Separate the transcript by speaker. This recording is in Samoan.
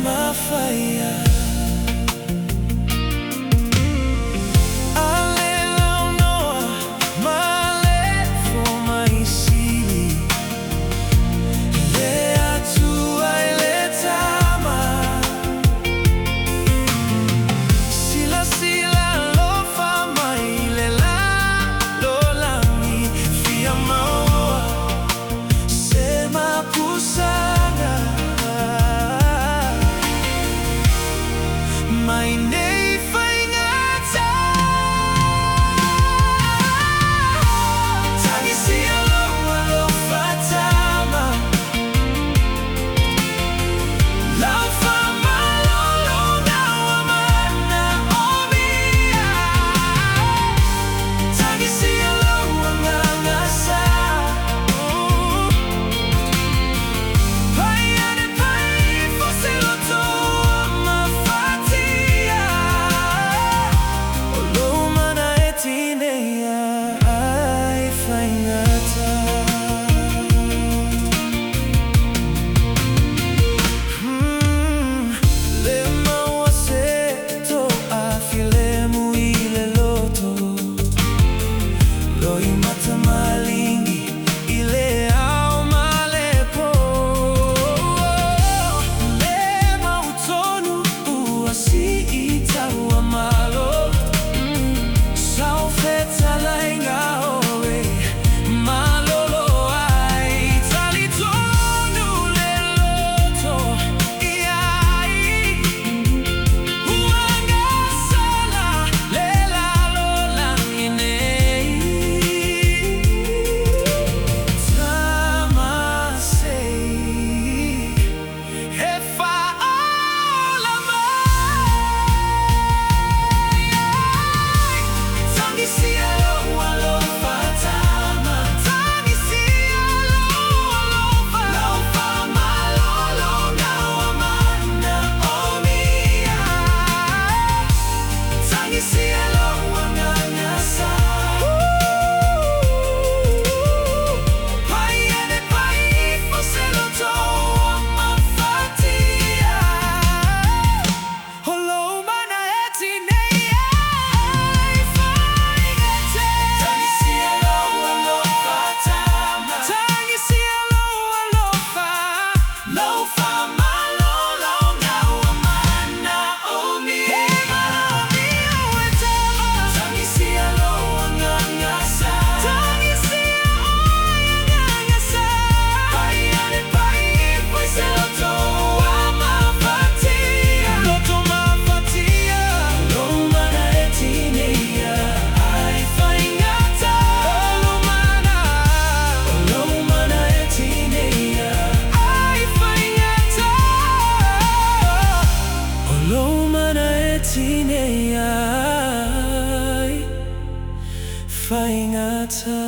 Speaker 1: mafaia. A le launoa ma le fomai sili, le Atua i le Tama. Silasila alofa mai i le lalolagi, fia maua se mapusaga. Mai nei faigata. Tagisia lou alofa Tama, lau faamalologa ua manaomia. Tagisia lou agaga sa. Pai ane pai ifo se loto ua mafatia. O lou mana e tineia ai faigata. Le maua se toafilemu i le loto, Loimata maligi i le ao ma le po. Le mautonu ua siitauamalo, Sau fetalaiga oe malolo ai. Talitonu le loto i ai ua gasala le lalolagi nei. Tama sei e faaola mai. Tagisia lou alofa Tama, tagisia lou alofa, lau faamalologa ua manaomia. Tagisia lou agaga sa. Pai ane pai ifo se loto ua mafatia. O lou mana e tineia ai faigata. Tagisia lou alofa Tama, tagisia lou alofa, lau faamalologa ua manaomia. E manaomia oe Tama. Tagisia lou agaga sa. Tagisia oe agaga sa. Pai ane pai ifo se loto ua mafatia. Loto mafatia. Lou mana e tineia ai faigata. O lou mana, o lou mana e tineia ai faigata. O lou mana e tineia ai faigata.